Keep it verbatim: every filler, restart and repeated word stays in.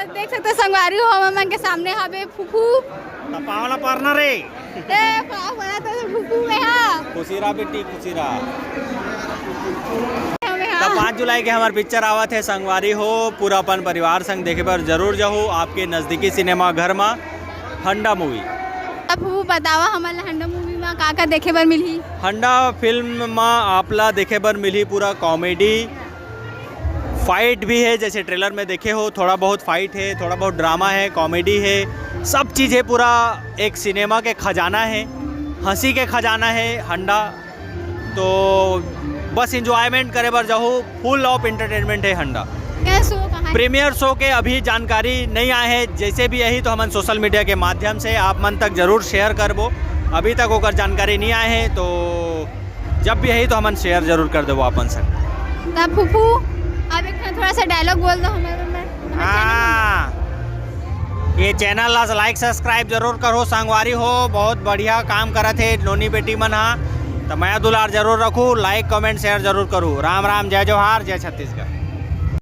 देख सकते हो संगवारी हो, हमन के सामने हवे फूफू। त पाँव ला परना रे। ए, पाँव परा तो फूफू में हा। खुशी रहा बेटी, खुशी रहा। में हा। त पाँच जुलाई के हमर पिक्चर आवत हे संगवारी हो, पूरा अपन परिवार संग देखे बर जरूर जाहू आपके नजदीकी सिनेमा घर मा हंडा मूवी। अब फूफू बतावा हमन ला हंडा मूवी मा का का देखे बर मिलही? हंडा फिल्म मा आप ला देखे बर मिलही पूरा कॉमेडी, फाइट भी है, जैसे ट्रेलर में देखे हो थोड़ा बहुत फाइट है, थोड़ा बहुत ड्रामा है, कॉमेडी है, सब चीज़ है। पूरा एक सिनेमा के खजाना है, हंसी के खजाना है हंडा। तो बस इंजॉयमेंट करे बर जाहू, फुल ऑफ एंटरटेनमेंट है हंडा। क्या शो कहाँ है? प्रीमियर शो के अभी जानकारी नहीं आए है, जैसे भी यही तो हमन सोशल मीडिया के माध्यम से आप मन तक जरूर शेयर करबो। अभी तक ओकर जानकारी नहीं आए है, तो जब भी यही तो हमन शेयर जरूर कर देबो अपन संग। तब फूफू, अब एक ठो थोड़ा सा डायलॉग बोल दो हमारे में। हाँ, ये चैनल ला लाइक सब्सक्राइब जरूर करो संगवारी हो, बहुत बढ़िया काम करत हे नोनी बेटी मन हा। तो मया दुलार जरूर रखू, लाइक कमेंट शेयर जरूर करू। राम राम, जय जोहार, जय छत्तीसगढ़।